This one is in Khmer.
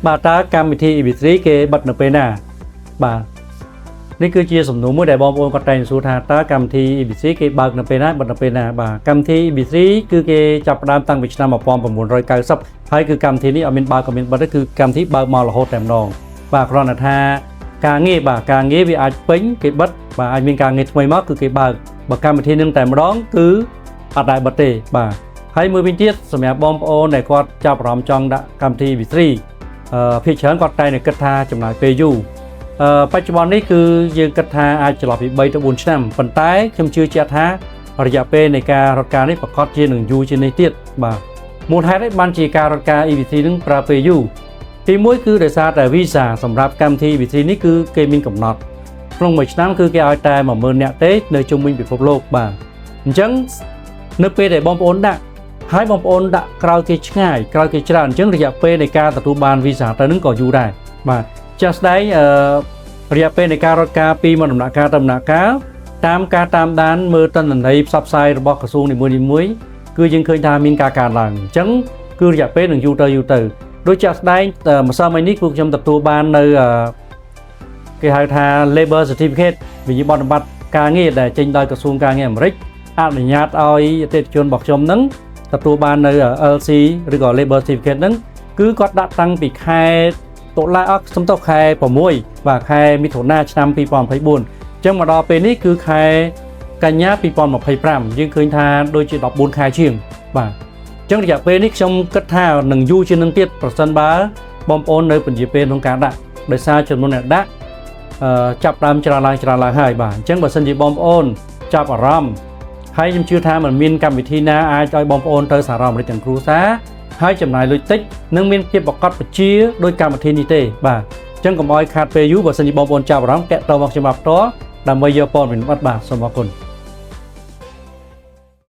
បាទតើកម្មវិធី EB3 គេបិទនៅពេលណាបាទនេះគឺជាសំណួរមួយដែលបងប្អូនគាត់តែងសួរថាតើកម្មវិធី EB3 គេបើកនៅពេលណាបិទនៅពេលណាបាទកម្មវិធី EB3 គឺគេចាប់ផ្ដើមតាំងពីឆ្នាំ1990ហើយគឺកម្មវិធីនេះអត់មានបើកក៏មានបិទទេគឺកម្មវិធីបើកមករហូតតែម្ដងបាទគ្រាន់តែថាការងារបាទការងារវាអាចពេញគេបិទបាទអាចមានការងារថ្មីមកគឺគេបើកបើកម្មវិធីនឹងតែម្ដងគឺអត់ដែរបិទទេបាទហើយមួយវិញទៀតសម្រាប់បងប្អូនដែលគាត់ចាប់អារម្មណ៍ចង់ដាក់កម្មវិធី EB3 ភាគច្រើនគាត់តែងតែគិតថាចំណាយពេលយូរបច្ចុប្បន្ននេះគឺយើងគិតថាអាចចន្លោះពី3ទៅ4ឆ្នាំប៉ុន្តែខ្ញុំជឿជាក់ថារយៈពេលនៃការរត់ការនេះប្រាកដជានឹងយូរជាងនេះទៀតបាទមូលហេតុអីបានជាការរត់ការ EB3 នឹងប្រើពេលយូរទីមួយគឺដោយសារតែ visa សម្រាប់កម្មវិធី EB3 នេះគឺគេមានកំណត់ក្នុងមួយឆ្នាំគឺគេឲ្យតែ10000នាក់ទេនៅជុំវិញពិភពលោកបាទអញ្ចឹងនៅពេលដែលបងប្អូនដាក់ហើយបងប្អូនដាក់ក្រោយគេឆ្ងាយក្រោយគេច្រើនអញ្ចឹងរយៈពេលនៃការទទួលបានវីសាទៅនឹងក៏យូរដែរបាទចាស់ស្ដែងអឺរយៈពេលនៃការរត់ការពីមួយដំណាក់កាលទៅដំណាក់កាលតាមការតាមដានមើលទិន្នន័យផ្សព្វផ្សាយរបស់ក្រសួងនីមួយៗគឺយើងឃើញថាមានការកើនឡើងអញ្ចឹងគឺរយៈពេលនឹងយូរទៅយូរទៅដូចជាក់ស្ដែងម្សិលមិញនេះគឺខ្ញុំទទួលបាននៅគេហៅថា Labor Certificate វិញ្ញាបនបត្រការងារដែលចេញដោយក្រសួងការងារអាមេរិកអនុញ្ញាតឲ្យអតិថិជនរបស់ខ្ញុំនឹងទទួលបាននៅ LC ឬក៏ Labor Certificate ហ្នឹងគឺគាត់ដាក់តាំងពីខែតុលាអត់សំទោសខែ6បាទខែមិថុនាឆ្នាំ2024អញ្ចឹងមកដល់ពេលនេះគឺខែកញ្ញា2025យើងឃើញថាដូចជា14ខែជាងបាទអញ្ចឹងរយៈពេលនេះខ្ញុំគិតថានឹងយូរជាងនឹងទៀតប្រសិនបើបងប្អូននៅពន្យាពេលក្នុងការដាក់ដោយសារចំនួនអ្នកដាក់អឺចាប់ដើមច្រើនឡើងច្រើនឡើងហើយបាទអញ្ចឹងបើសិនជាបងប្អូនចាប់អារម្មណ៍ហើយខ្ញុំជឿថាมันមានកម្មវិធីណាអាចឲ្យបងប្អូនទៅសហរដ្ឋអាមេរិកទាំងគ្រួសារហើយចំណាយលុយតិចនិងមានភាពប្រកបប្រជាដោយកម្មវិធីនេះទេបាទអញ្ចឹងកុំឲ្យខាតពេលយូរបើសិនជាបងប្អូនចាប់អារម្មណ៍តាក់ទងមកខ្ញុំបាទផ្ទាល់ដើម្បីយកព័ត៌មានលម្អិតបាទសូមអរគុណ។